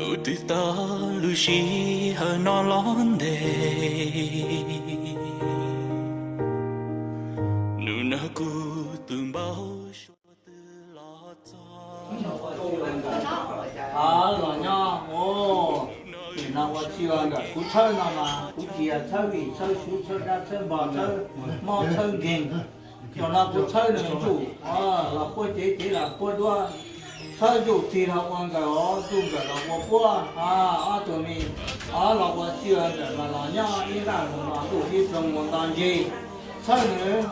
Tus twg tau lub sij hawm no los ntev, nug no kuv tus npauj suav twg los txog. Los nyob, nim no ua txij ua nkawm kuv txhawb no mas kuv tsis yog txhawb vim txhawb suv txhawb dab txhawb npog txhawb mob txhawb nkeeg. Zaum no kuv txhawb nws ntsuj los puab cev, cev los puab duab, txhawb ntsuj txig los ua nkawm os, ntsuj nkawm los ua puab. Ob tug me, ob los ua txij ua nkawm mas los nyob ib ntaj mus nto ntuj ib ploog mus nto ntse. Txhawb nws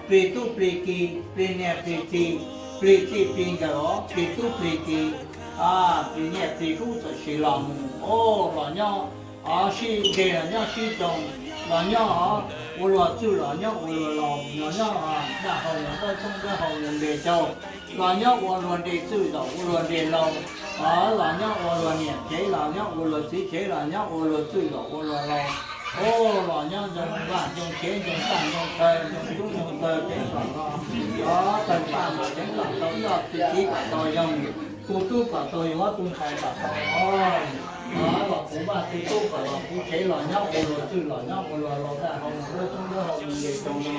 plig tub plig ki, plig niam plig txiv, plig txij plig nkawm os, plig tub plig ki, plig niam plig tub txawm sis los mus os, los nyob sib ntseg los nyob sib tsoom, los nyob ua luag txwj los nyob ua luag laus, los nyob dab hau mus dawb xoob dawb hau mus ntes caug, los nyob ua luag nres txwj zaum ua luag nres laus, los nyob ua luag niam tsev los nyob ua luag txiv tsev los nyob ua luag txwj zaum ua luag laus, los nyob ntsoov vaj ntsoov tsev ntsoov txaj ntsoov chaw ntsoov tub ntsoov taws ceev kom los, taws paj mas ceev kom tau coj, txiv kom tau yoog, tu tub kom tau yuav, tu ntxhais kom tau los, tu vaj tu tub kom los kuv tsev los nyob ua luag txwj los nyob ua luag laus dab hau mus dawb xoob dawb hau mus ntes caug no.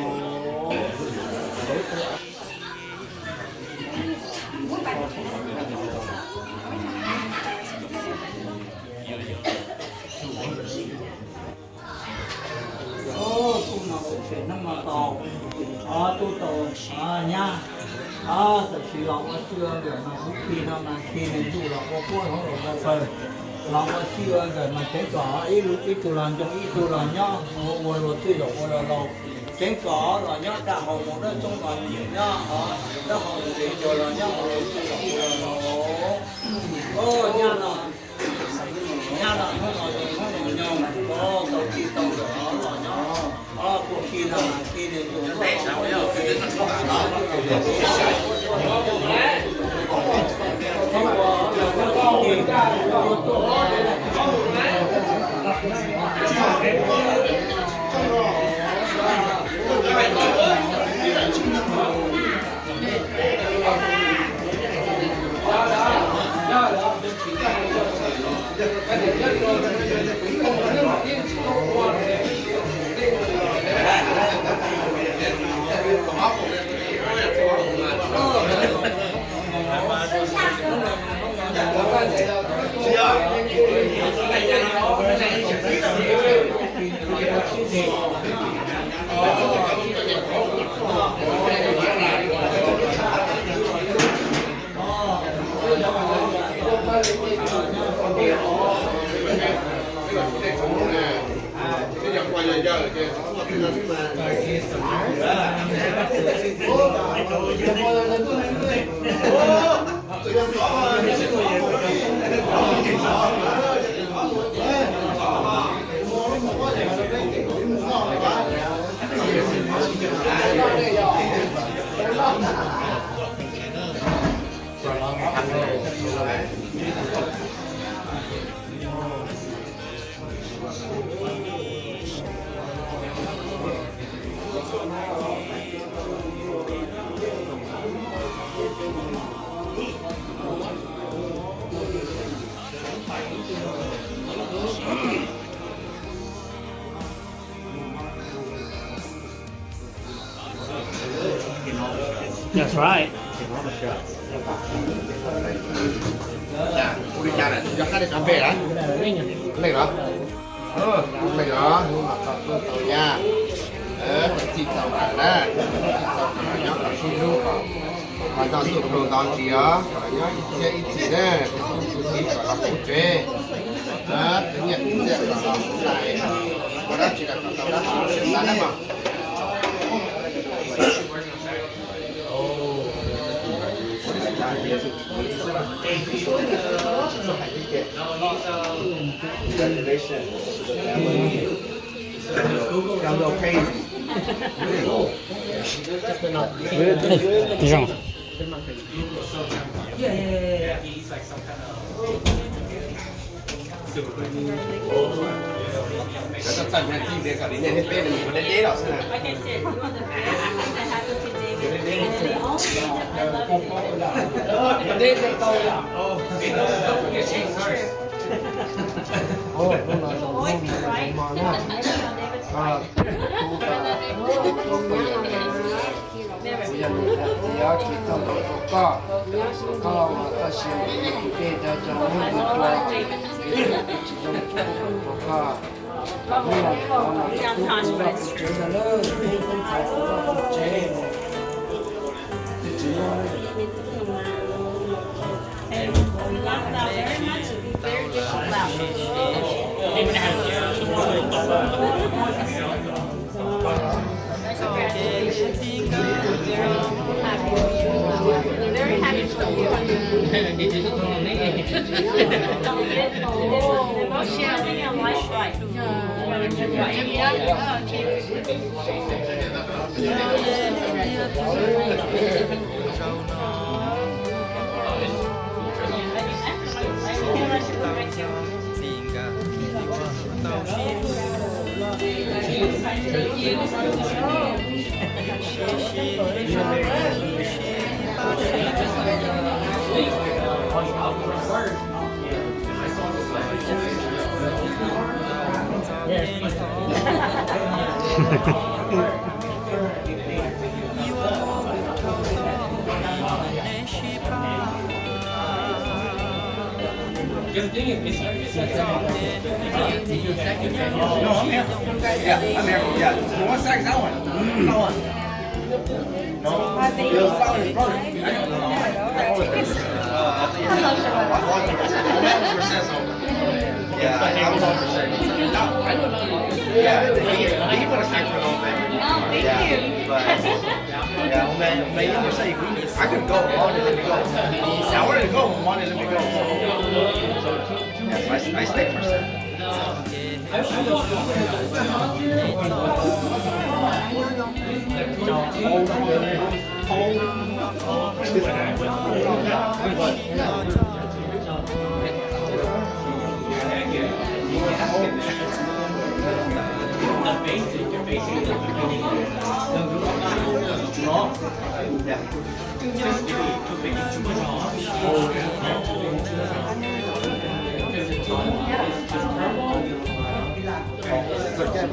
Tub no txawm tseem hnub no tau, tub tau nyab, txawm sis los ua txij ua nkawm mas kuv khi no mas khi nws ntuj los ua puab hauv los ua pawg, los ua txij ua nkawm mas ceev kom ib lub ib tug los ntsoov ib tug los nyob ua ua luag txwj zaum ua luag laus, ceev kom los nyob dab hau mus dawb xoob los nyob, dab hau mus ntes caug los nyob ua luag txwj zaum ua luag laus. Nyab no, nyab no hnub no zoo hnub no nyoog, tau txij tau nkawm los nyob, kuv khi no mas khi nws ntuj That's right. Ua li cas lawm, yog qab li cov npe lawm? Leej los? Leej los, hnub no tau tub tau nyab, tau txij tau nkawm na, tau txij tau nkawm nyob kom sib hlub, kom nto ntuj pluag nto ntsis os, kom nyob ib txhiab ib txhis na, tus tub tus kiv kom los kuv tsev, tus nyiaj tus txiaj kom los kuv tais, ua dab tsi los kom tau dab tsi xav na mog. Congratulations. Sounds okay. Txawj txawj nyob txij ntiag kom li nej peb nws mus deb deb los xwb na. Deb deb tau yom. Hnub no zoo nkauj nyob zoo mog na. Kuv yog niam tais txiv tsis txawj ntawv rau koj, koj los txoj sia tus dej rau cov neeg ua cua, tsis zoo rau koj. Hnub no kuv vaj kuv tsev ntag lauj, kuv vaj kuv tsev, kuv tsev. No, I'm here. Yeah, I'm here. Yeah. One sec, that one. That one. No. Your flower is broken. I don't know. I, I always do. Uh, I think I, I want the percent. I want the percent, so. Yeah, I, I was on percent. No, I don't know. Yeah, he, he put a sack for a little bit. Oh, thank you. Yeah, but, yeah, well, man, man, you were saying we, I could go on and let me go. I wanted to go on and let me go. So, yeah, so I, I stayed percent. Txoj kev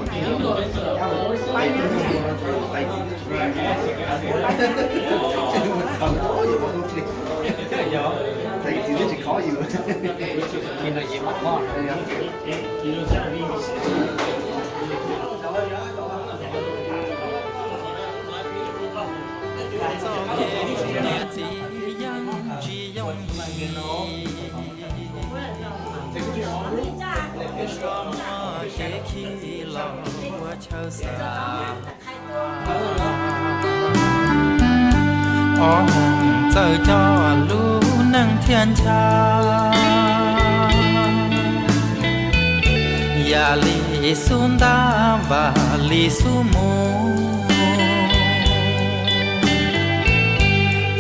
niam txiv yeej tsis yooj yim, txoj muaj kev khi los ua chaw xav. Ob hmoov txawj coj lub neej thiaj ncha, yam li xub ntab vam li xub mus.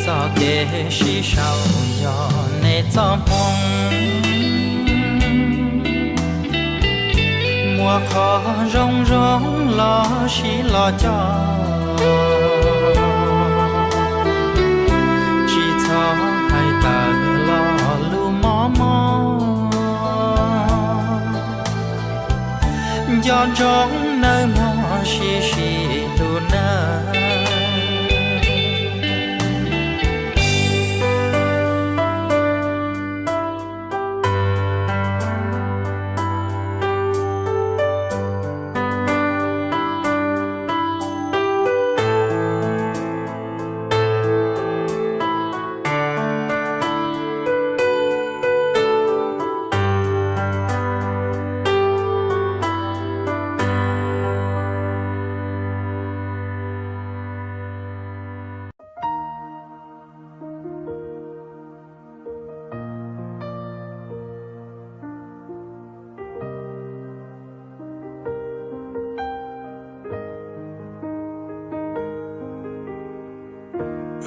Txoj kev sib sau yog nej txoj hmoov, muaj qhov zoo zoo los sib los coj, tsis txhob hais tawm lo lus mob mob. Nco ntsoov nawb mog, sib sib hlub nawb.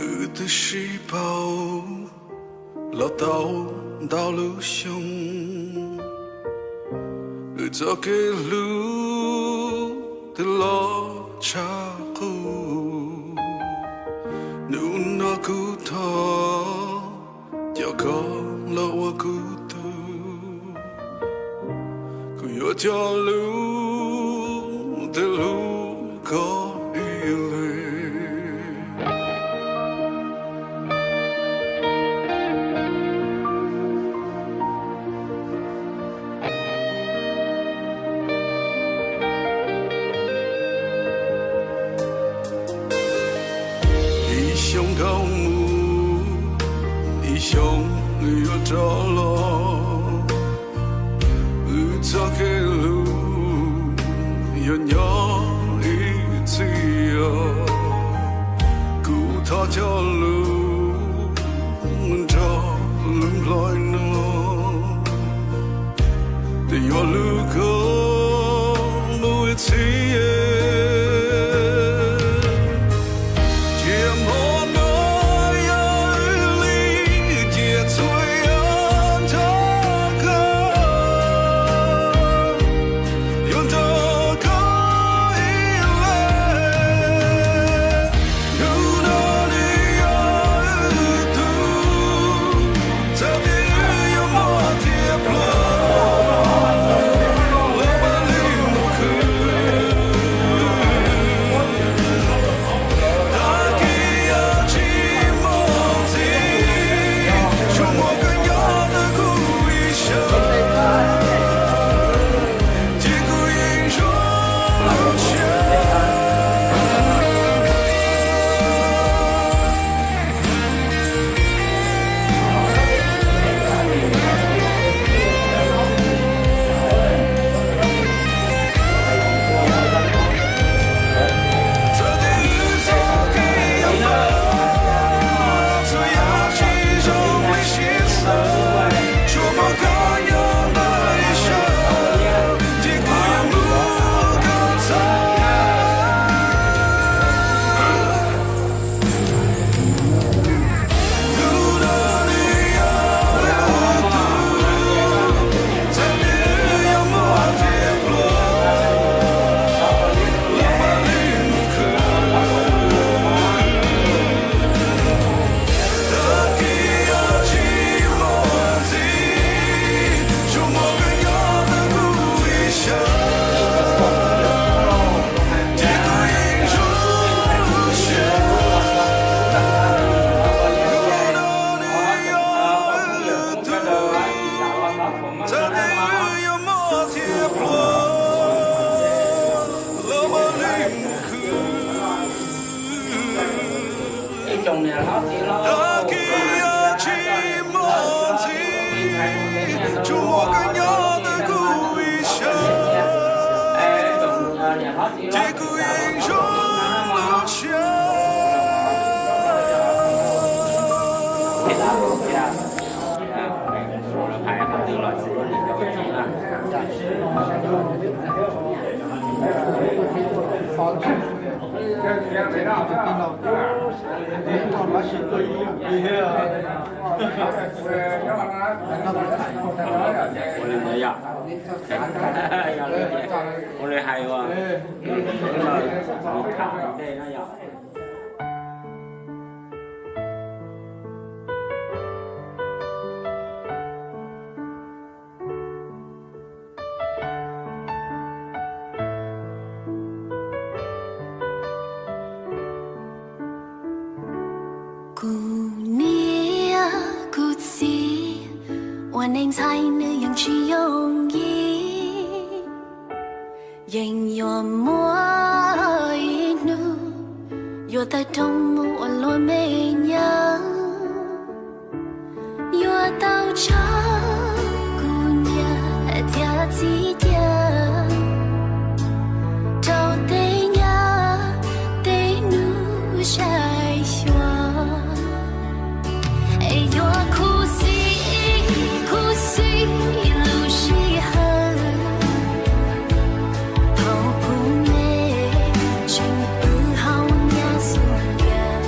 Wb twb sib paub los tau ntau lub xyoo, wb txoj kev hlub twb los tshaj qub. Hnub no kuv thov coj koj los ua kuv tus. Cov lus tej lub koj ib leeg. Ib xyoos dhau mus, ib xyoos yuav rov los. Wb txoj kev hlub yuav nyob ib txhis os. Kuv thov cov lus nrog lub nplhaib no, twb yuav hlub koj mus ib txhis. Cia hmo no yog wb li, cia txhua yam nrog koj, yuav nrog koj ib leeg. Hnub no nws yog wb tug, txawm tias wb yuav muaj thiab pluag, los mam li mus khwv. Tag kis yog tsis muaj ntxiv, tsuas muaj koj nyob ntawm kuv ib sab, ces kuv yeej zoo lub siab. Tag kis yog tsis muaj ntxiv, tsuas muaj koj nyob ntawm kuv ib sab, ces kuv yeej zoo lub siab. Ua li ntawd yog, ua li hais ua, mus tham ntej no yog. Kuv niam kuv txiv ua neej ntxhais nws yeej tsis yooj yim. Yeej yuav muaj ib hnub yuav tawg rooj mus ua luag me nyuam. Yuav tau tso kuv niam thiab txiv cia rau tej nyab tej nus saib xyuas. Es yuav khuv xim khuv xim lub sij hawm thaum kuv me tseem pw hauv nyab xub ntiag.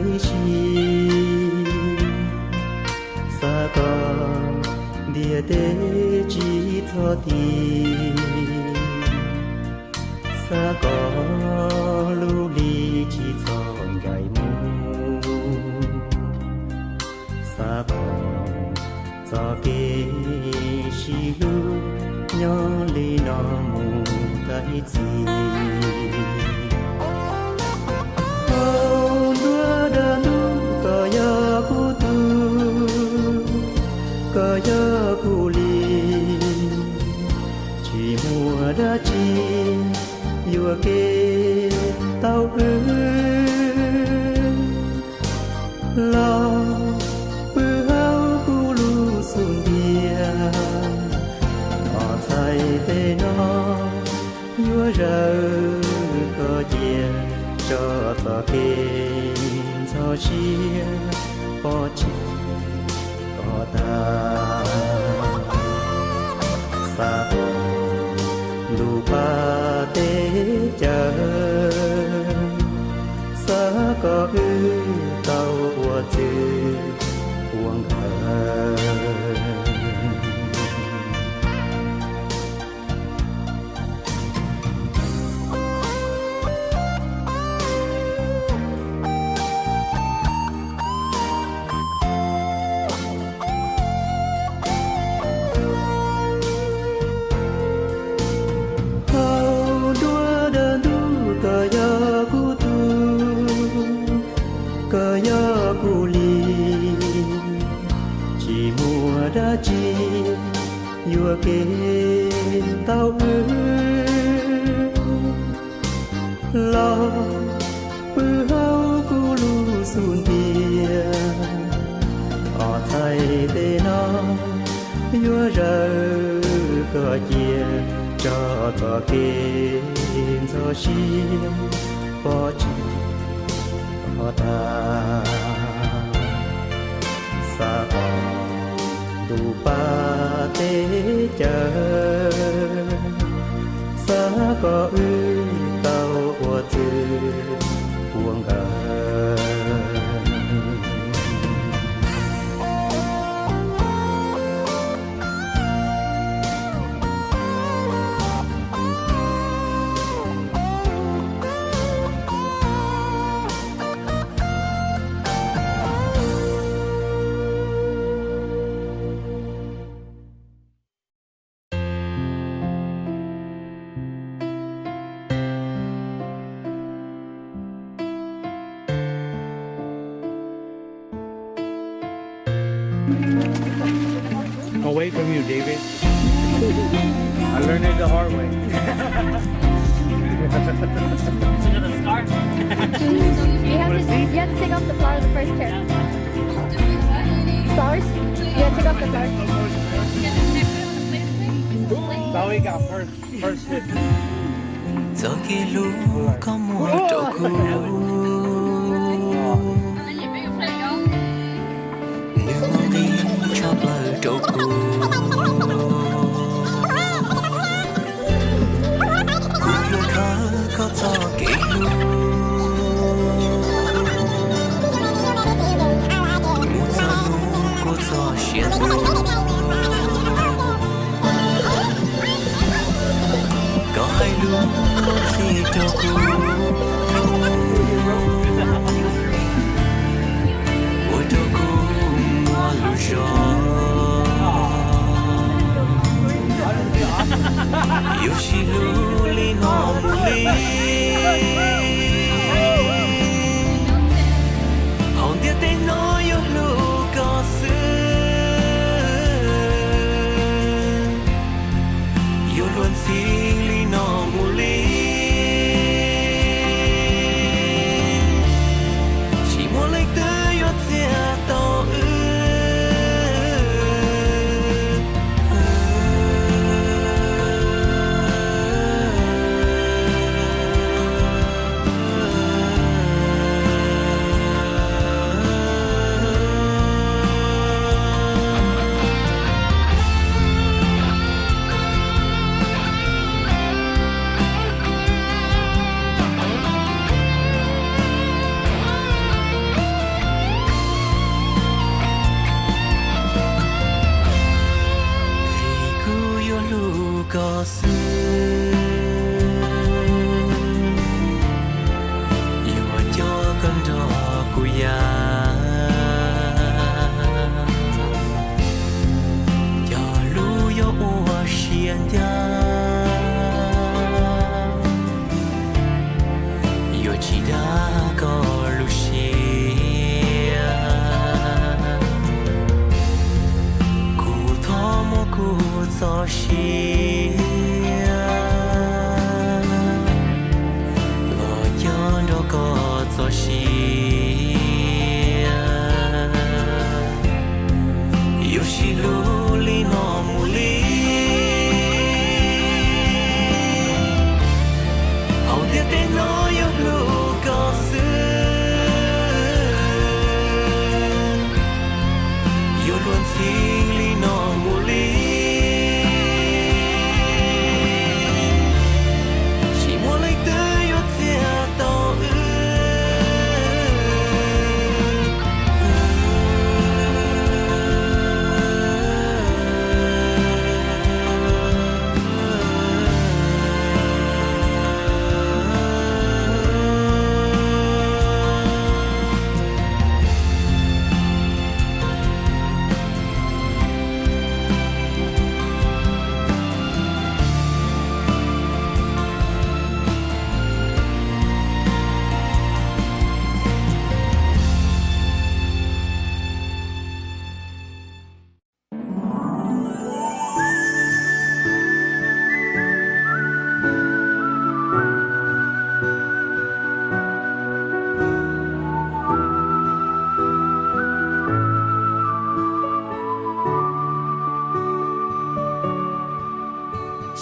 ib si, xav kom ntiaj teb tsis txhob ti, xav kom lub hli tsis txhob ncaim mus, xav kom txoj kev sib hlub nyob li no mus tag ib txhis. Hauv nruab dab ntub koj yog kuv tug, koj yog kuv li, tsis muaj dab tsi yuam kev tau wb los pw hauv kuv lub xub ntiag. Ob txhais tes no yuav zawm koj cia tso txoj kev ntxhov siab pov tseg koj tag. Xav kom ntuj pab teb chaws, xav kom wb tau ua txwv ua nkawm. Hauv nruab dab ntub koj yog kuv tug, koj yog kuv li, tsis muaj dab tsi yuam kev tau wb los pw hauv kuv lub xub ntiag. Ob txhais tes no yuav zawm koj cia tso txoj kev ntxhov siab pov tseg koj tag. Xav kom ntuj pab teb chaws, xav kom wb tau ua txwv ua nkawm. Away from you, David. I learned it the hard way. You have to, you have to take off the flowers first, here. Flowers? You have to take off the flowers. Zoe got first, first hit. Txoj kev hlub koj muab rau kuv, nws muaj nqis tshaj plaws rau kuv. Kuv hlub tshaj koj txoj kev hlub, mus txog hnub kuv txoj sia tuag. Koj hais lus ntxhi rau kuv, ua rau kuv muaj lus zog. Yuav sib hlub li no mus li, hauv ntiaj teb no yuav hlub koj xwb. Yuav luag ntxhi li no mus li, tsis muaj leej twg yuav txiav tau wb. Hlub koj xwb, yuav coj koj nrog kuv yav, cog lub yuav ua siab ncaj, yuav tsis dag koj lub siab. Kuv thov muab kuv txoj sia los cog nrog koj txoj sia. Yuav sib hlub li no mus li, hauv ntiaj teb no yuav hlub koj xwb. Yuav luag ntxhi li no mus li, tsis muaj leej twg yuav txiag tau wb.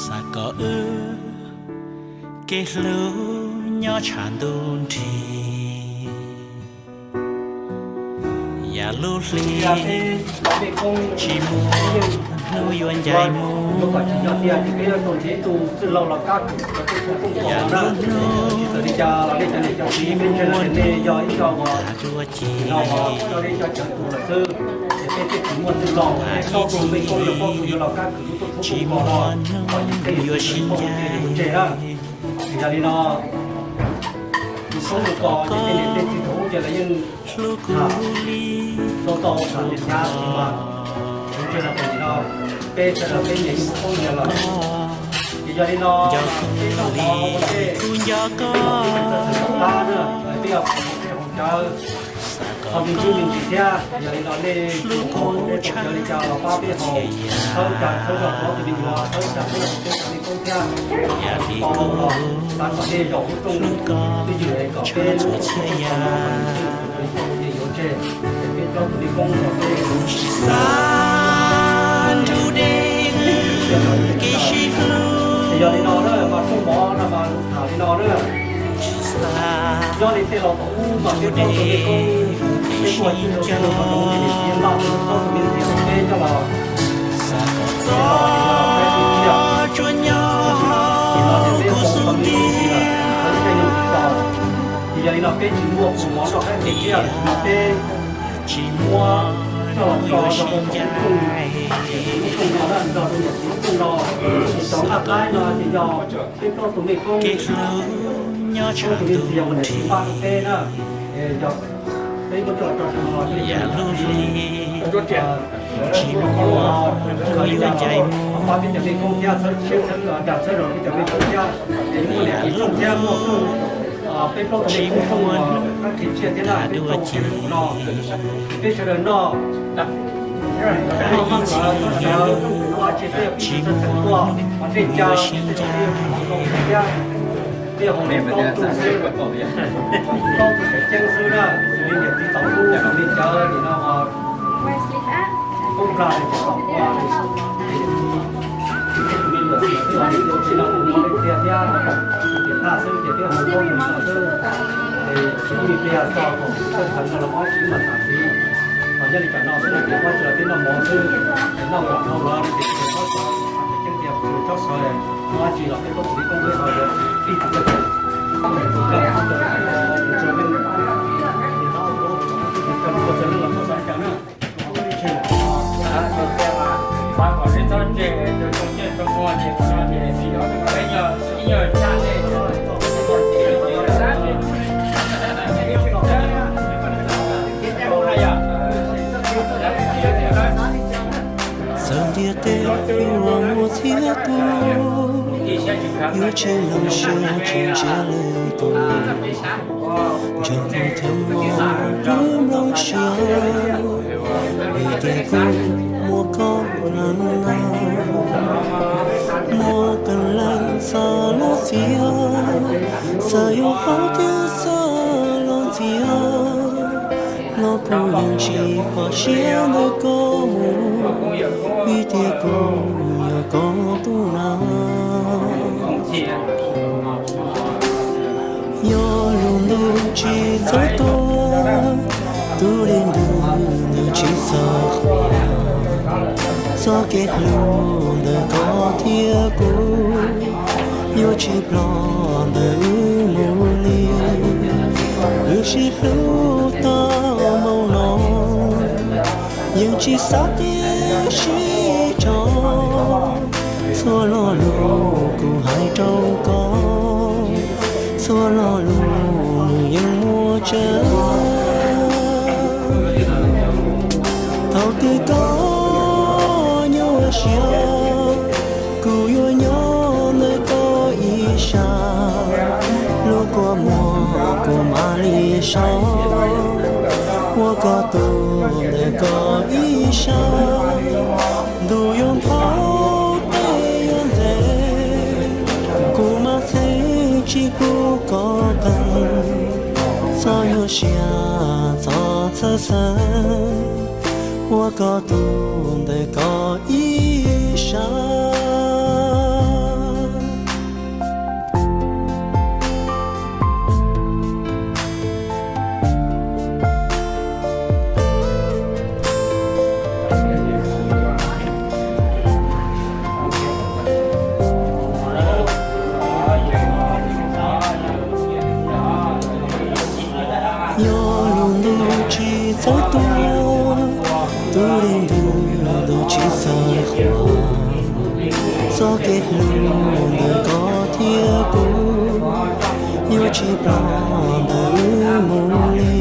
Xav kom wb kev hlub nyob tshav ntuj nrig, yam lub hli tsis muaj hnub yuav ncaim mus, yam lub hnub tsis muaj hnub yuav ci, ib txhis tsis muaj hnub yuav sib ncaim. Yog li no, tus koob tus kos ces tej niam tej txiv thaum ub ces lawv yeej tham tau tau tham li hnyav li mas, tus ntseeg los tus nim no peb sawv daws peb nyias yeej muaj koob nyias lawm. Ces yog li no, peb noj mov ua ntej, kuv nco koj txawm txawm txawm pab na, peb yog qhov tseem hauv cawv, qhov me ntsis me ntsis thiab. Yog li no nej hlub kuv tshaj li cas los pab peb haus, txhawb txhawb zog tus me nyuam, txhawb txhawb zog peb cov me koob thiab. Yam li kuv xav kom nej zaum lub rooj twj ywm kom peb txhua txhia yam. Yuav tseg, peb plaub tus me koob los peb tsis xav nrug deb kev sib hlub. Yog li no na mas rooj mov no mas tham li no na. Nyob li tej laus thaum ub mas peb plaub tus me koob, peb kuj ua tib zoo zoo rau niam txiv npaj tus plaub tus me ntxhais rau peb coj los, tsuas nyob kuv xub ntiag. Ces yog li no peb tsis muaj tus mov noj qab ntiag thiab los sis mas peb tsis muab coj los tso rau hauv lub rooj, lub rooj no na, nrog rau niam txiv lub rooj no, ces cov nqaij qaib no ces yog peb plaub tus me koob, peb plaub tus me ntxhais yog niam txiv npaj rau peb na. Yog peb muab coj los tso rau no, yam lub hli tsis muaj hnub yuav ncaim mus, pab peb cov me koob thiab, txhawb siab txhawb dag txhawb zog peb cov me koob thiab, ces muaj niam txiv rooj thiab muaj peb plaub tus me koob rooj, qab qhia tsiaj thiab na, peb rooj no, peb sawv daws noj, noj maj kawg, txhob sawv, ua tsis peb txhawj txhawj tuaj, qhov dej ca peb txhob sawv thiab, peb haus li plaub tus xwb, plaub tus tseem ceeb xwb na, xws li niam txiv txaus hlub cov me cawv nim no poob plag li ces txaus ua li, ces tus me nyuam txiv txawm tsis los mus ua li tiag thiab, ces thaj xwb ces peb haus plaub tus no xwb, ces tsis muaj li tiag, txog thaum txawj txawv no los muaj dab tsi mam tham ntxiv. Hos nyob li cas no xwb no ces muaj dab tsi los peb noj mov xwb, noj mov dhau los ces tsis txhob sawv, txhob sawv, muaj dab tsi los peb plaub tus me koob peb ho yuav pib tus kawg. Txhua leej los txog xav cas na. Xav kom nej txhob tseg tus zoo nyiaj zoo muag Txawm ntiaj teb yuav muaj txhiab tuaj, yuav tsis hloov siab tsis ntsia leej twg. Ntseeg kuv thiab mloog kuv nplooj siab, vim tias kuv muaj koj lawm ntag. Muaj kab leej xa los txiav, xa yuav haub thiab xa los ntxias, los kuv yeej tsis faj siab ntawm koj mus, vim tias kuv yog koj tus na. Yog lub ntuj tsis txawj tuag, tus dej ntuj nws tsis txawj qhuav, txoj kev hlub ntawm koj thiab kuv yuav tsis ploj ntawm wb mus li. Wb sib hlub tau moo no, yeej tsis xav tias sib tso. Txhua lo lus kuv hais rau koj, txhua lo lus nws yeej muaj tseeb. Thaum twg koj nyuaj siab, kuv yuav nyob ntawm koj ib sab. Lub kua muag kuv mam li so, ua koj tus ntawm koj ib sab. Ntuj yuav nphob, tej yuav ntxeev, kuv mas txheeb tsis pub koj qees. Txhob nyuaj siab, txhob txhawj xeeb, ua koj tus ntawm koj ib sab. Yog lub ntuj tsis txawj tuag, tus dej ntuj ntuj tsis txawj qhuav, txoj kev hlub ntawm koj thiab kuv yuav tsis ploj ntawm wb mus li.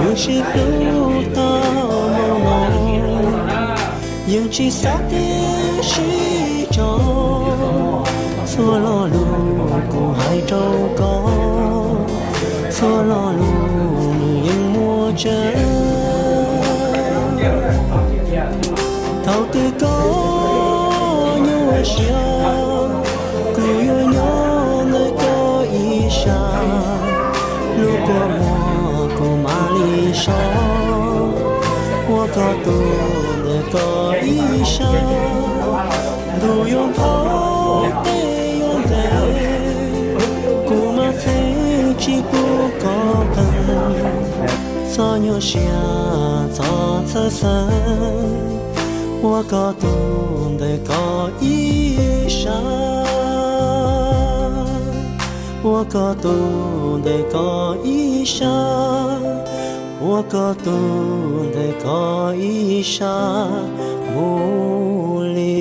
Wb sib hlub tau moo no, yeej tsis xav tias sib tso. Txhua lo lus kuv hais rau koj, txhua lo lus nws yeej muaj tseeb. Thaum twg koj nyuaj siab, kuv yuav nyob ntawm koj ib sab. Lub kua muag kuv mam li so, ua koj tus ntawm koj ib sab. Ntuj yuav nphob, tej yuav ntxeev, kuv mas txheeb tsis pub koj qees. Txhob nyuaj siab, txhob txhawj xeeb, ua koj tus ntawm koj ib sab. Ua koj tus ntawm koj ib sab, ua koj tus ntawm koj ib sab mus li.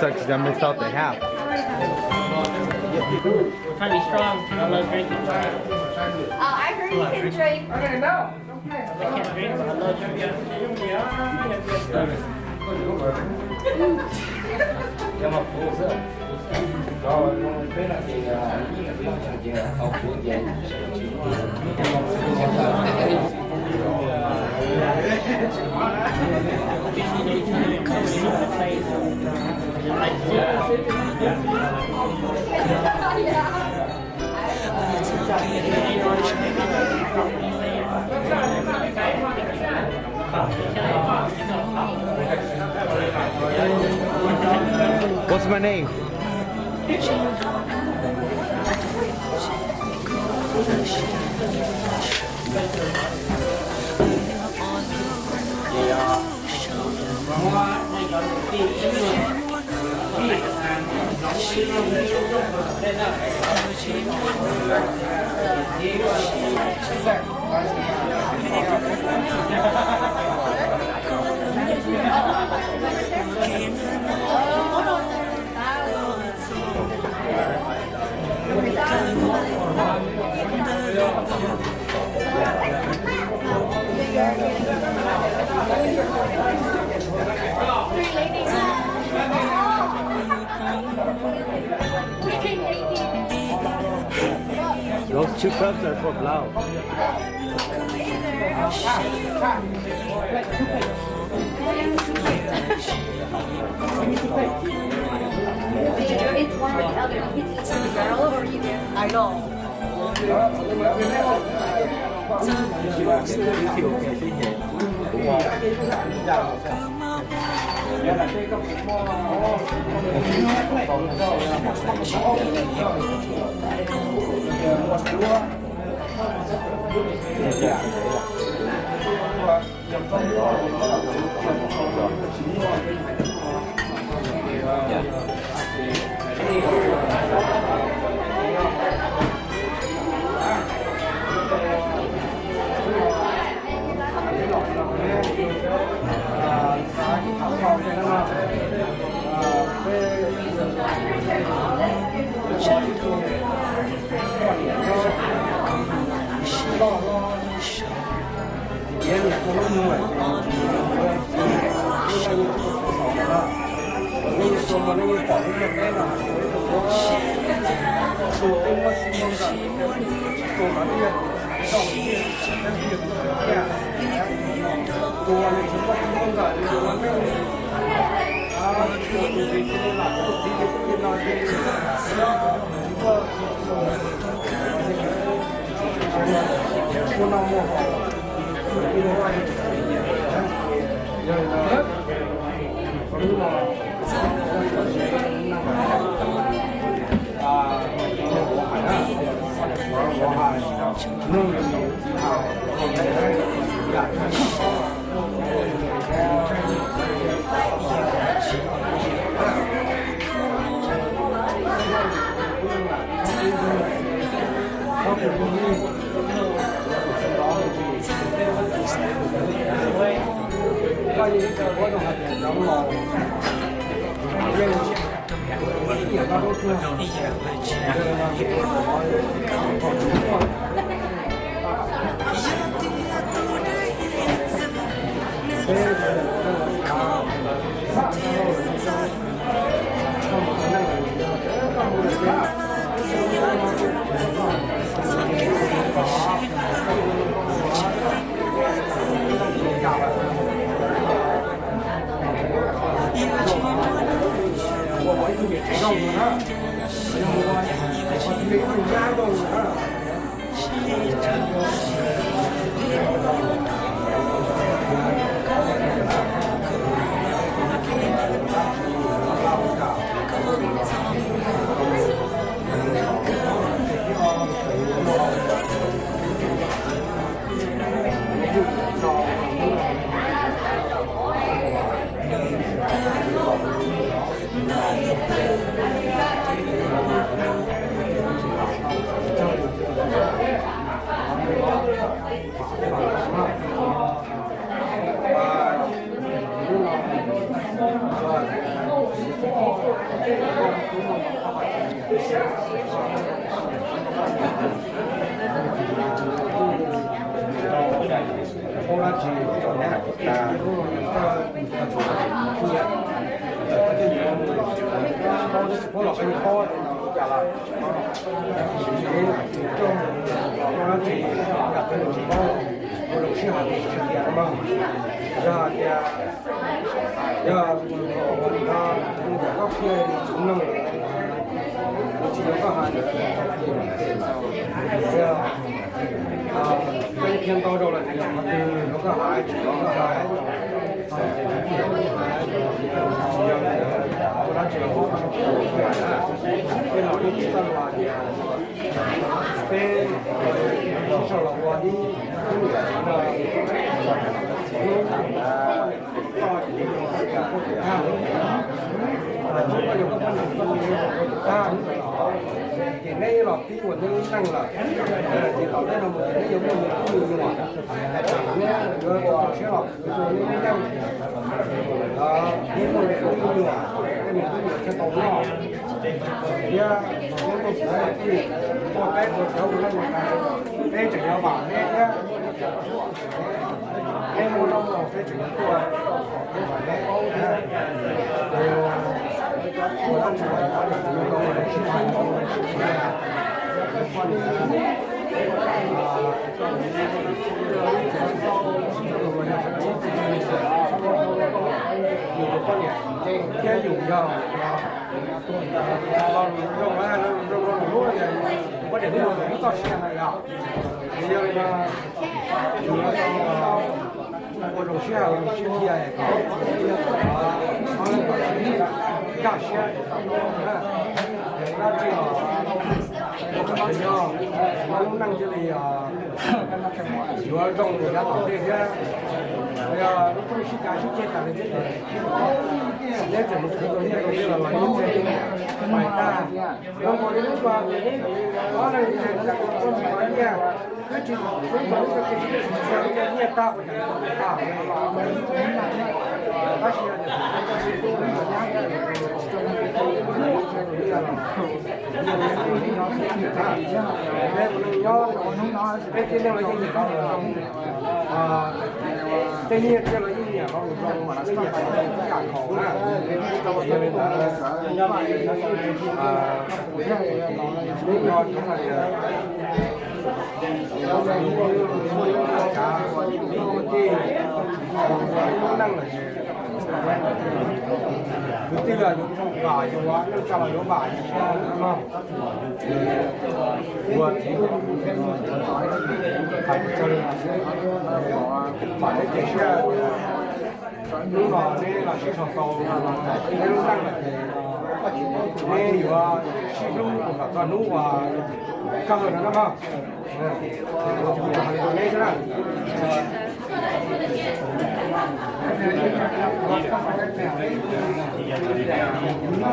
Sucks, I missed out the half. We're trying to be strong. I love drinking. Oh, I heard you can drink. I can't drink, but I love drinking. What's my name? Those two cups are for Blau. Did you, it's one or the other. It's, it's the girl or you? I know. Peb Sau los ua ib tug niam txiv no, hnub tag, koj ces koj tus koj tus thaj, hnub koj yuav koj poj niam koj tus niam tus tag hnub ntawd los, ces neb los pib ua neb lub neej lawm, ces tom ntej no mus ces neb yuav muaj me tub me nyuam, neb yuav rau siab los khwv rau neb lub neej, pib muaj me tub me nyuam, tej me tub me nyuam thiaj tau noj. Thiab neb muaj kwv muaj tij, muaj peb tus cov ua neej ua tav, peb tseem yuav vam neb thiab. Peb muaj loj los peb tseem yuav tuaj, peb vam neb thiab. Ua dab tsi los poj niam txiv no sib pab, poj niam, yus tus poj niam thiab yus yog los zoo, zoo, zoo, zoo hlub, poj niam hlub yus txoj sia na yom. Yog li no, yus yuav tau ua zoo sij hawm sib qhia kom nkag siab, dab tsi los ua kom tsim nyog, lub neej thiaj li yuav zoo yav tom ntej thiab. Yog lub rooj sib cav sib ceg tas li thiab, neb tseem mus khwv tau nyiaj rau neb los los neb tseem pais tag. Zoo nkaus li lub ntuas ces neb ob leeg ces mus tau nyiaj, twb tsis, lub ntuas neb tau ces tsis txhia nyiaj tag ua cas tag. Tab sis yog tias tsis tau sib hlub, peb ua neej nyob, peb tib neeg los yeej nyiam los zoo, tej nyiaj txiag los yeej nyiam los zoo, yeej nyiam los zoo ib yam nkaus na. Yog li ntawd, neb nco ntsoov hais tias yus muaj lub neej lub cav, muaj kwv tij, lub neej lawm ces kwv tij los yuav vam yus, neej tsa los yuav vam yus thiab no. Ua txiv hais raws li no xwb, vam thiab cia siab tias hnub no neb los sib sau tau neb lub neej lawm ces neb yuav sib hlub kom txog hnub uas kawg no na mog. Ua txiv hais li no rau neb xwb na.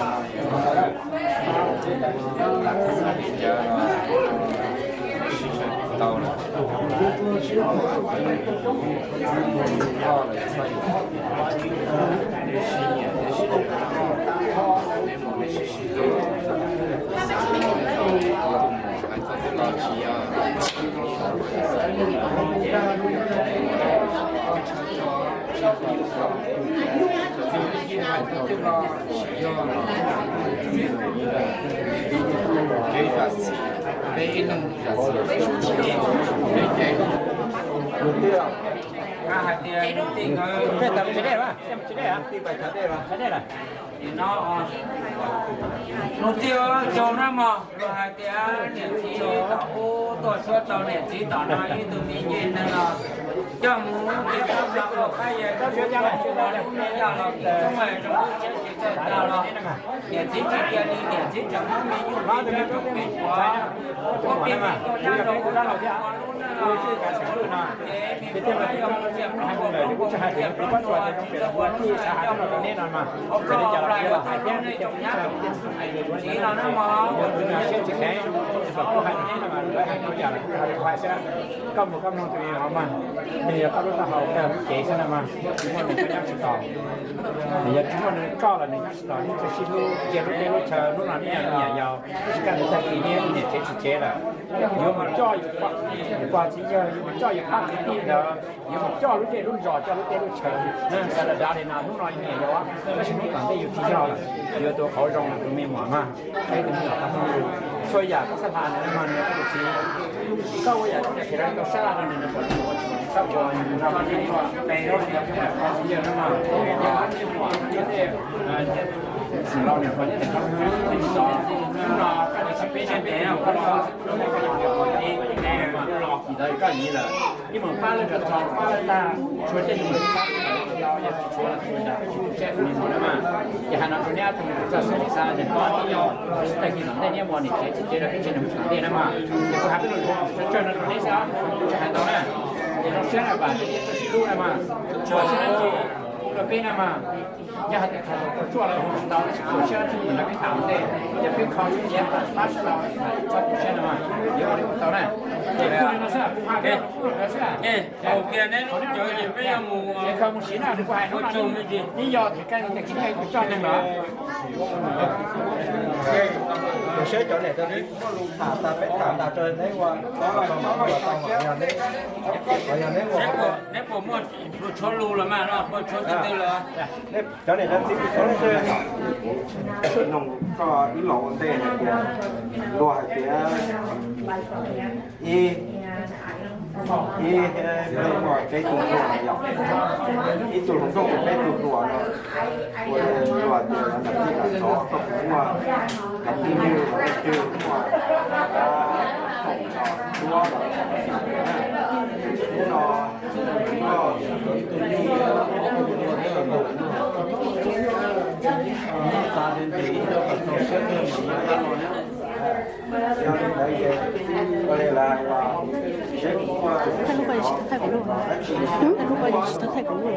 Hais tias, no, hnub thib ob xyoo na mog, luag hais tias niam txiv tom ub tuaj suab tau niam txiv tom no ib tug me nyuam neeg no coj mus ua ke, tab sis ua qab yawg tab sis ua lub neej yog los kis coob, zoo lub siab tsis txawj tag los niam txiv tsis cia li, niam txiv tseem muab me nyuam me ntsuav, muab plig me ntsuav rau ua lub neej los ua lub neej ces me ntsuav yog mus txiam plob ua plob ua mus txiam plob ua tsis txawj ua lub neej yog mus ua plob ua plag yuav tau lub neej txom nyab txom nyem li no na mog. Koj mus koj mloog tus no mas, nws yog koj lub taub hau koj lub cev xwb no mas, tsis muaj nws koj nyob tsis tos. Nws yog tsis muaj nws koj los nws nyob tsis tos, neb txawj sib hlub cia lub teb lub chaw, hnub no neb yog nyiam yau, tab sis kaj ntug tag kis neb niam tsev txiv tsev lawm, yuav mus coj yus pog txiv yawg, yuav mus coj yus pab kwv tij ntawd, yuav mus coj lub zej lub zos, coj lub teb lub chaw, sawv daws dav li no, hnub no nyiam yau, tab sis hnub tom ntej yus tsis yog lawm, yuav tus qauv zoo tus me muam mas, peb tus me nyuam qauv zoo, txhua yam koj xav hla nws mas nws tus txiv, koj ua yam tsis yog qhia rau tau sab laj rau nws, nws puas tau ua tsis tau, txhob ua, nws yog pog txiv yawg no mas, yog Txiv laus niam hluas nyob tim Thoob Hwb, hnub no koj niam txiv peb sab ntev no koj los, koj niam hluas nyob tim Thoob Hwb mas koj los kis ntawd koj nyiv lawm, ib mus pab lawv kom txog pab lawv tag, tshuav tej tus pab lawv tau yog tsis tshuav los tus nram peb tsis tu siab tus li mus na mas. Ces hais no rau neb ob tug txog xwb tsis xa los ntes koj tib yog tag kis tom ntej neb muaj niam tsev txiv tsev los peb tsev nws mus tom ntej na mas. Ces kuv hais peb lus tsawg tsawg no rau neb xwb, tsis hais ntau na. Ces zoo siab na vam thiab txawj sib hlub na mas, tsuas siab na tus rau peb na mas. Yog hais tias thaum tus tsuaj los hu tsis tau, tsis txaus siab txhob mus nrog peb tham ua ntej, yog peb kho siab nyiam pab tsis tau, txhob tu siab no, yuav ua li ua tau na. Ces kuj li no xwb, kuv hais peb lus ntawd xwb. Thaum kiag neb lub cawv ces peb yuav mus, es kho mus siv na, kuv hais hnub no neb yog tias koj tias koj yog ib tug txoj neeg lawm. Saib cov niam cov txiv kuv muaj lus tham tas peb tham tas rau neb ua, yog neb, yog neb ua, neb puas muaj tshuav lus los mas no, muaj tshuav twg twg los? Cov niam cov txiv kuv thov leej twg noog koj ib los ua ntej hais tias, luag hais tias ib, ib, peb tug hluas yom, ib tug hluas nkauj peb tug hluas no, ua luag tias ntawm txij ntawm xov koj puas muaj cov phooj ywg los leej twg muaj khoom los duab los, hnub no koj ib tug tij thiab ib tug hluas nyob los nug, nyob tas li ntes ib co kom txaus siab kawg mas nyob qab no thiab. Yog li ntawd ces ua li lawv hais los seb kuv muaj,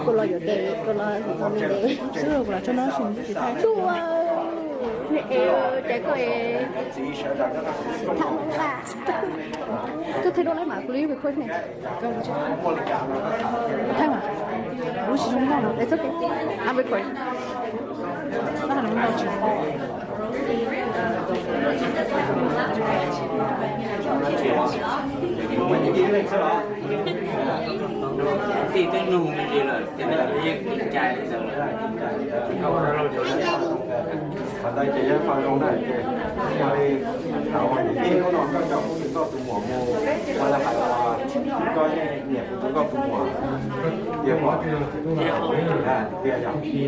kuv los yuav tes, kuv los yuav tes, kuv los tso no sim tsis thaij. Dua, es koj es, koj thaij duab lawm mas kuv li record ne. Thaij mas, lub tsis zoo noj no. It's okay. I'm recording. Tij twb nug me ntsis lawm, ces yeej kev cai li ntawd lawm. Qhov ntawd ces yog paj zoo na, ces ua li thaum hnub no koj coj kuv tus nkauj tus muam mus, ua li hais tias koj yeej nyiam kuv tus nkauj tus muam tiag pob? Tiag yom. Ces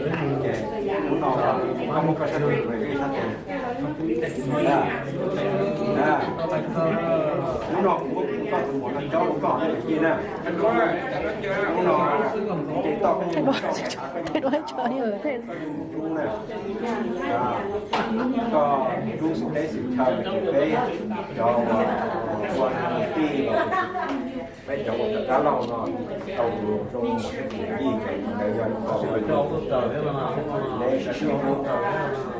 hnub no koj muab koj sab tes mus ib sab tes. Hnub no kuv muab kuv tus nkauj tus muam no cob rau koj na, Yij na. Hnub no ces toj koj yeej mus rau koj tus ntxub na. Koj tus ntxub xws teb xws chaw ces peb cov uas ua tij los peb cov uas cov dab laug no tau tus zoo muam thiab tus yij ces ntawd yog ib qho neb sib sib hlub.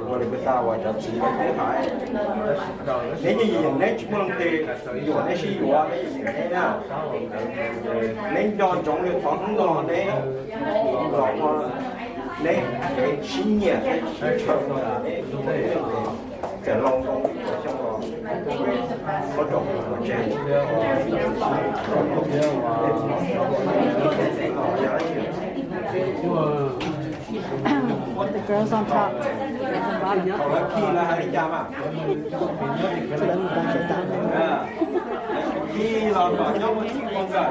Ua li kuv xav uas cov txiv lawv twb hais, neb yeej yeem neb tsis muaj leej twg yuam neb sib yuav, neb yeej yeem neb na. Neb nco ntsoov li qhov hnub no neb los ua neb kev sib nyiam thiab sib ntshaw no, neb txawm laus nkaus ib puas xyoo los muab rau kuv ua tsev. The girls on top, the girls on bottom. Thaum lawv khi lawv hais li cas mas? Khi los kom nyob muaj txij nkaus ntawm,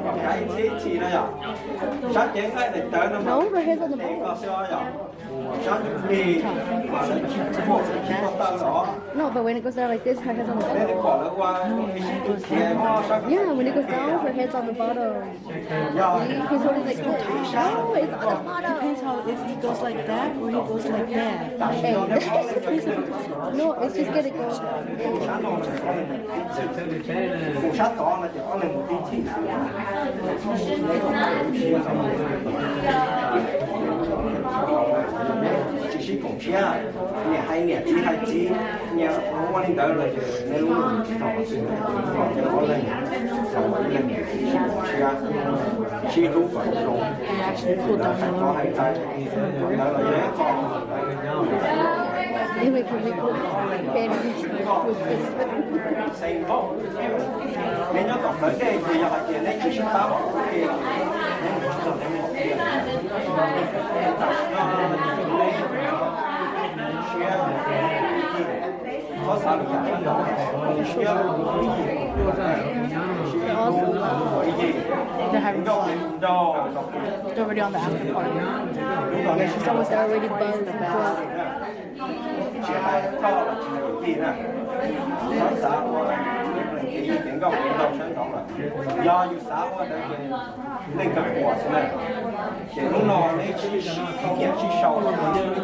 kom kav ib txhis ib txhis no yom. Sab cev nqaij daim tawv no mas, no, her hair's on the bottom, ko xwb yom. Sab ntsuj plig mas lawv tsis muaj, tsis muaj taw os. No, but when it goes down like this, her hair's on the bottom. Neb twb pom lawv ua ib sib tus khiav muab sab. Yeah, when it goes down, her hair's on the bottom. Yog, he's holding like, oh, it's on the bottom. Depends how, if he goes like that or he goes like that. Tam sim no neb pom lawv ua ib sib tus khiav. No, it's just gonna go. Tus sab tod no ces ob leeg mus tib txhij. Neb tsis sib koom siab, niam hais niam txiv hais txiv, niam ua li ntawd los ces neb lub neej tsis tau qhov twg, ces ob leeg, ob leeg sib koom siab, sib hlub kom zoo, ntawd hais txog hais ntawd, ntawd los yog ib qho. Neb nyob tom plawv dej ces yog hais tias neb tsis sib pab ces neb mus tsis tau neb mus tiag. Tam sim no neb siab, txhob xav lwm yam, siab, sib hlub, ua ib They're having fun. They're already on the after party. It's almost already buzzed about. Tsis hais koj los tsis hais yij na, txhob xav ua leej txiv yij ces nkauj ua nraug sab nraud lawm. Yog yus xav ua ntawd ces leej twg puas xwb na. Ces hnub no neb sib nyiam sib sau, sib sib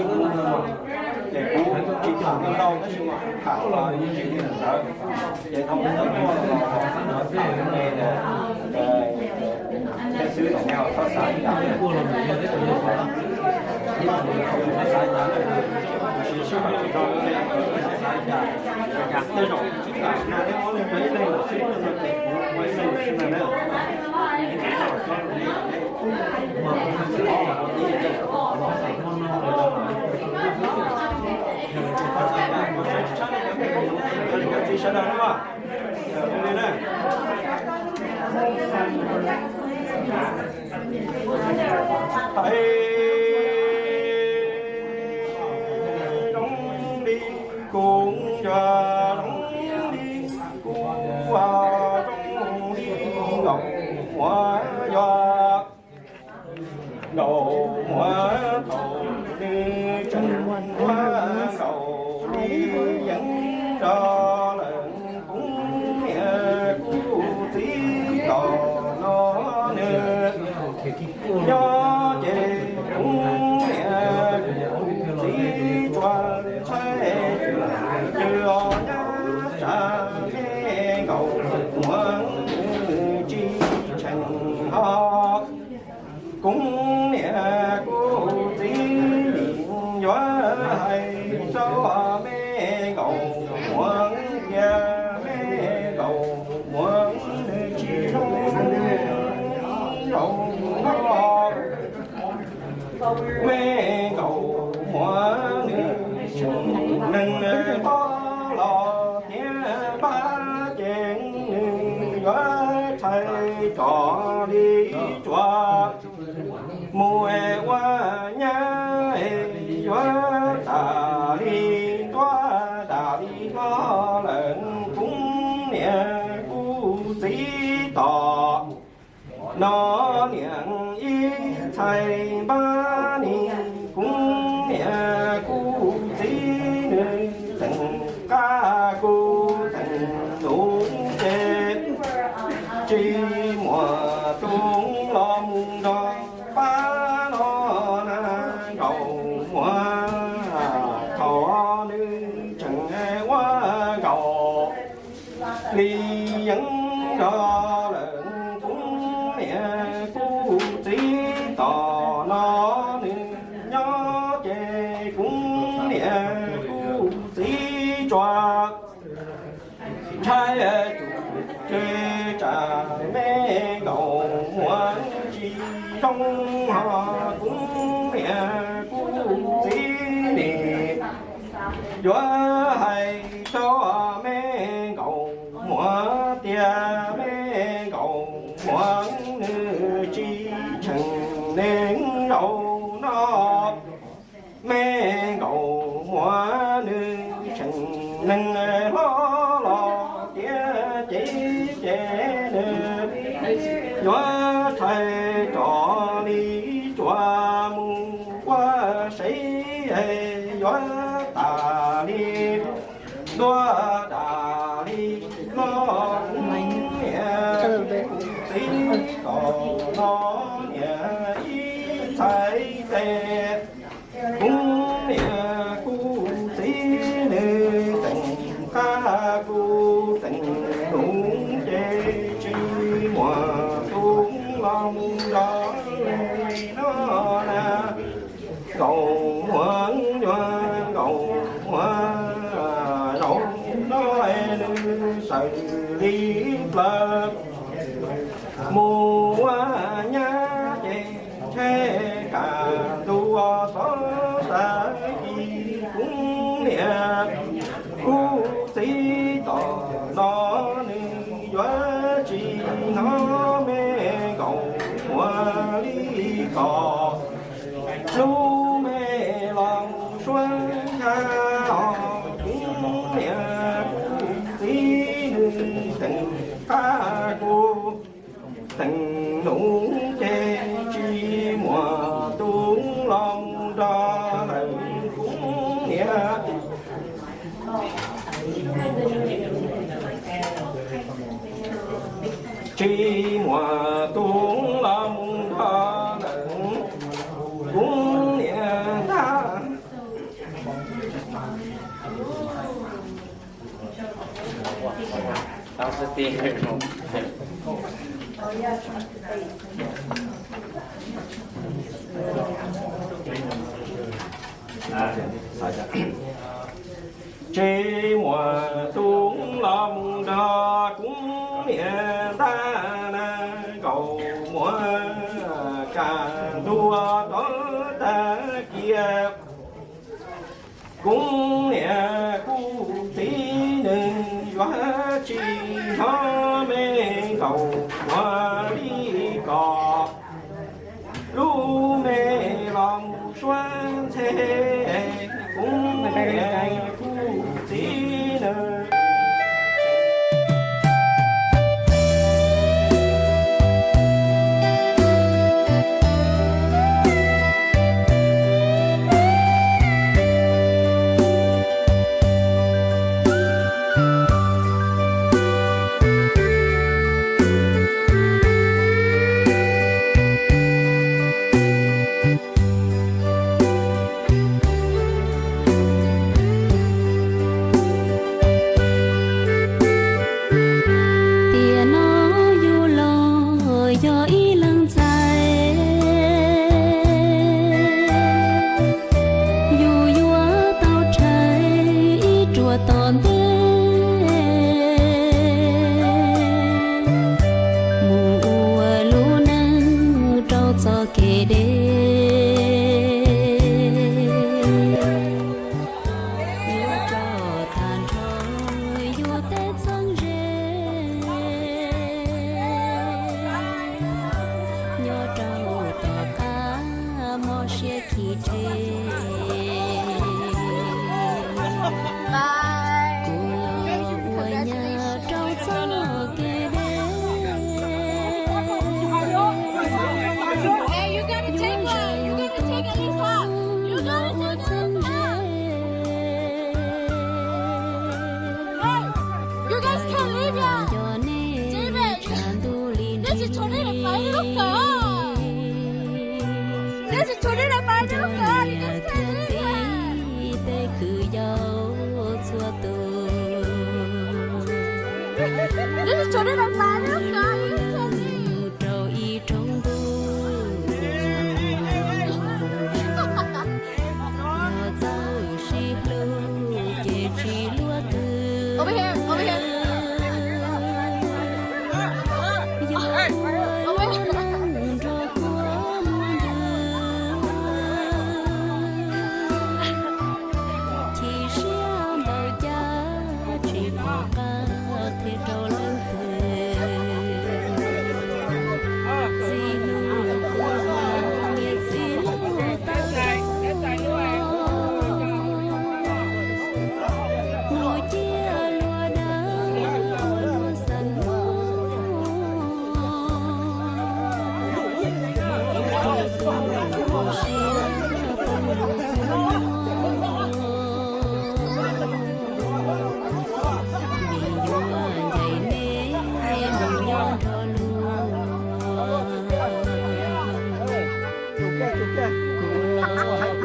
hu, ces kuv tsis tham ntau tab sis mas kuv tham los yus tsis li ntawd. Ces thaum ntawd tuaj los tham me, tej xwb los nej txhob xav li cas, txhob xav li cas, tab sis sib nyiam tsis tau, txhob xav li cas. Tej zaum tsis tas na, neb ob leeg yog ib leeg lawm xwb, ces kuv ua ib leeg lawm xwb na. Txiv sawv daws na. Hais zoo li kuv, yog zoo li kuv, zoo li nkaus muaj yog. Nkaus muaj thaum nws tseem muaj nkaus li yeeb nrog lawm kuv niam kuv txiv los no nws nyob ces kuv niam kuv txiv tsuas ntshai yus os nyab tsa me nkaus muaj nws tsis tseem ho. Kuv niam kuv txiv nim yuav hais rau me nkaus muaj tias me nkaus muaj nws tsis zoo zaum no. Me nkaus muaj nws tseem neeg hlob los tiav npab ces nws yuav rhais rov li tsuas mus ua nyab es yuav tas li ntuaj tas li hlob lawm kuv niam kuv txiv tom no niam ib txhais npab ni kuv niam kuv txiv nws teem qab kuv teem nus ces tsis muaj tus los mus nrog pab no na nkaus muaj thaum nws tseem ua nkaus li yeeb nrog lawm kuv niam kuv txiv tom no nws nyob ces kuv niam kuv txiv tsuas ntshai tsam me nkaus muaj tsis zoo ho kuv niam kuv txiv nim yuav hais rau me nkaus muaj tias me nkaus muaj nws tsis tseem neeg zaum no. Me nkaus muaj nws tseem neeg hlob los tiav ces ces nws yuav rhais rov li tsuas mus ua seb yuav tas li ntuaj tas li hlob kuv niam kuv txiv tom no niam ib txhais tes. Kuv niam kuv txiv nws teem qab kuv teem nus ces tsis muaj tus los mus nrog li no na. Nkaus muaj nyuag nkaus muaj zaum no nws sawv li plaws mus ua nyab ces ntshe kaj ntug txhob tas kis kuv niam kuv txiv tom no nws yuav tsis hnov me nkaus muaj li kom lub me los mus suab ncha os kuv niam kuv txiv nws Qab kuv teev num ces tsis muaj tus los mus nrog lawm kuv niam. Tsis muaj tus los mus nrog lawm kuv niam ntag. Tsis muaj tus los mus nrog kuv niam ntag na, nkaus muab kaj ntug rov tag kiag. Kuv niam kuv txiv nws yuav tsis hnov me nkaus ua li ko. Lub me los mus suav ntxhe, kuv niam kuv txiv nws. Tiam no yus los yog ib leeg ntxhais, yus yuav tau rhais ib ruam tom ntej mus ua lub neej rau txoj kev deb. Yuav rau tag nrho yus tej txheeb ze, nyob rau tom qab mob siab khi rhe. Kuv los ua nyab rau txoj kev deb. Yuav zeem tus koj ua txheeb ze. Yog nej tshav ntuj li nrig, nrog niam thiab txiv tej kwv yau txhua tus. Rau ib roob ntuj, yog txawj sib hlub ces tsis luaj twg. Yog ua neej nrog kua muag ntws, chim siab npaum cas tsis pom qab qhia rau leej twg. Txiv hlub kuv, niam txiv hlub tau, luag ciaj luag dawb ua luag xeem hlub. Vim yuav ncaim nej mus nyob nrog luag, kuv los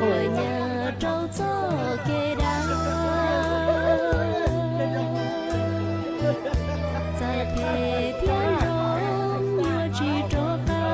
ua nyab rau txoj kev dab. Txawm phem thiab zoo yuav tsis rov qab.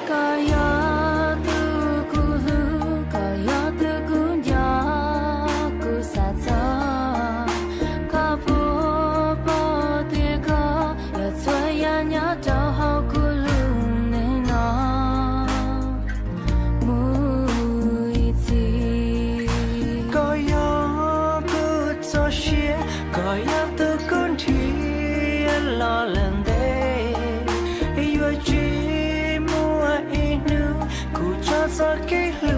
Koj yog tus kuv hlub, koj yog tus kuv nco, kuv xav txog koj puas pom tias koj los lawm ntev, yuav tsis muaj ib hnub kuv tso txoj kev